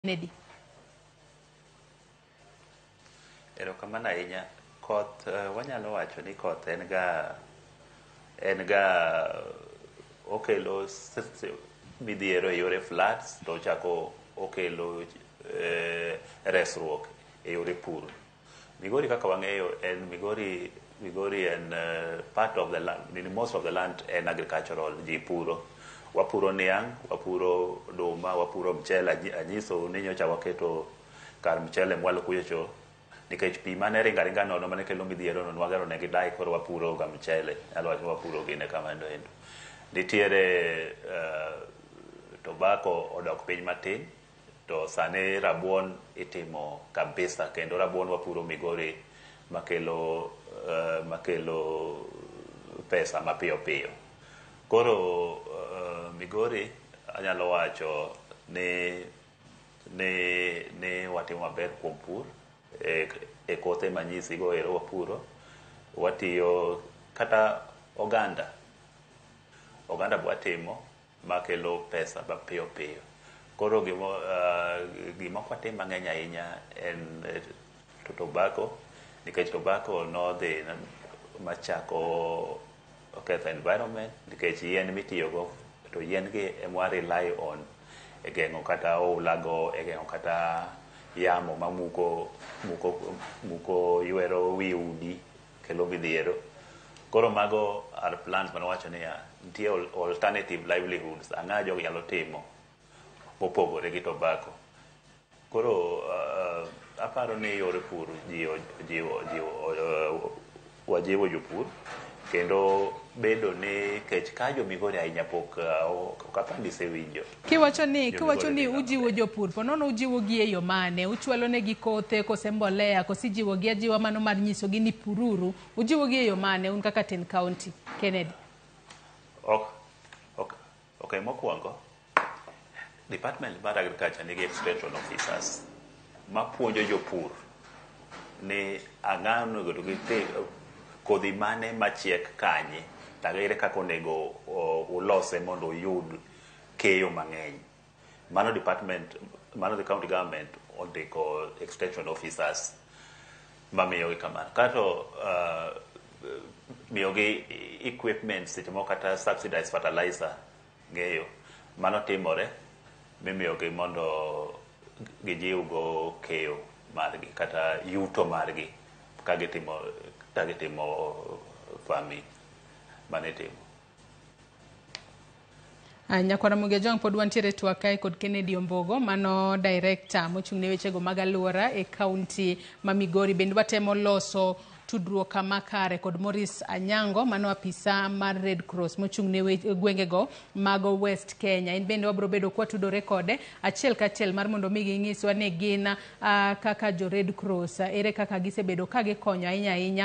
Kennedy. Erokamano ahinya. Koth wanyalo wacho ni koth en ga okelo midhiero e yore floods, to ochako okelo resruok e yore pur. Migori, kaka wang'eyo, en Migori en part of the land, most of the land en agricultural, ji puro. Wapuro niang', wapuro oduma, wapuro mchele. Anyiso ni nyocha waketo kar mchele mwalo kuchocho nikech pi mane ringo aringa nono mane kelo midhiero no, nwagero negi dai, koro wapuro ga mchele. Nyalo wacho ni wapuro gine kamano endo. Nitiere tobacco odok piny matin, to sani rabuon itimo kabisa, kendo rabuon wapuro Migori makelo pesa mapiyo piyo. Koro Migori anyalo wacho ni watimo maber kuom pur e kothe manyisi go ero wapuro, watiyo kata oganda be watimo makelo pesa mapiyo piyo. Koro gima ok watim mang'eny ahinya en to tobacco, nikech tobacco nodhi machako oketho environment, nikech yien mitiyogo to yien gi ema wa rely on e geng'o kata oula go, e geng'o kata yamo mamuko muko muko ywero wi udi, kelo midhiero. Koro mago are plans mane wacho niya nitie alternative livelihoods ang'a jogi nyalo timo mopogore gi tobacco. Koro aparo ni yor pur jiwo wajiwo jopur kendo bedo ni kech ka jo Migori ahinya pok ok apar ni isewinjo. Kiwacho ni Jo kiwacho Migori ni dhi ga ujiwo maber. Jopur po nono ujiwo gi e yo mane? Uchwalo negi kothe kose mbolea, kose ijiwo gi ajiwa mano mar nyiso gi ni pururu? Ujiwo gi e yo mane un kaka ten county, Kennedy? Ok ok mokwongo, Department mar Agriculture nigi extension officers mapuonjo jopur ni ang'o onego gitim, kodhi mane machiek kanye, to ere kaka onego ulose mondo uyud keyo mang'eny. Mano department, mano the county government ondiko extension officers mamiyogi kamano. Kato miyogi equipment seche moko kata subsidized fertilizer, ng'eyo mano timore, mimiyogi mondo gijiwgo keyo margi kata yuto margi ka gitimo farming manitimo. Nyakwara Muge Jong, pod wantiere twak kae kod Kennedy Ombogo, mano director mochung' ne wechego mag alwora e kaunti ma Migori. Bende watemo loso tudruok kama kare kod Maurice Anyango, mano apisa mar Red Cross mochung' ne gwengego mag West Kenya. In bende wabiro bedo kwatudore kode achiel kachiel mar mondo mi ginyiswa ni gin kaka jo Red Cross ere kaka gisebedo ka gikonyo ahinya ahinya.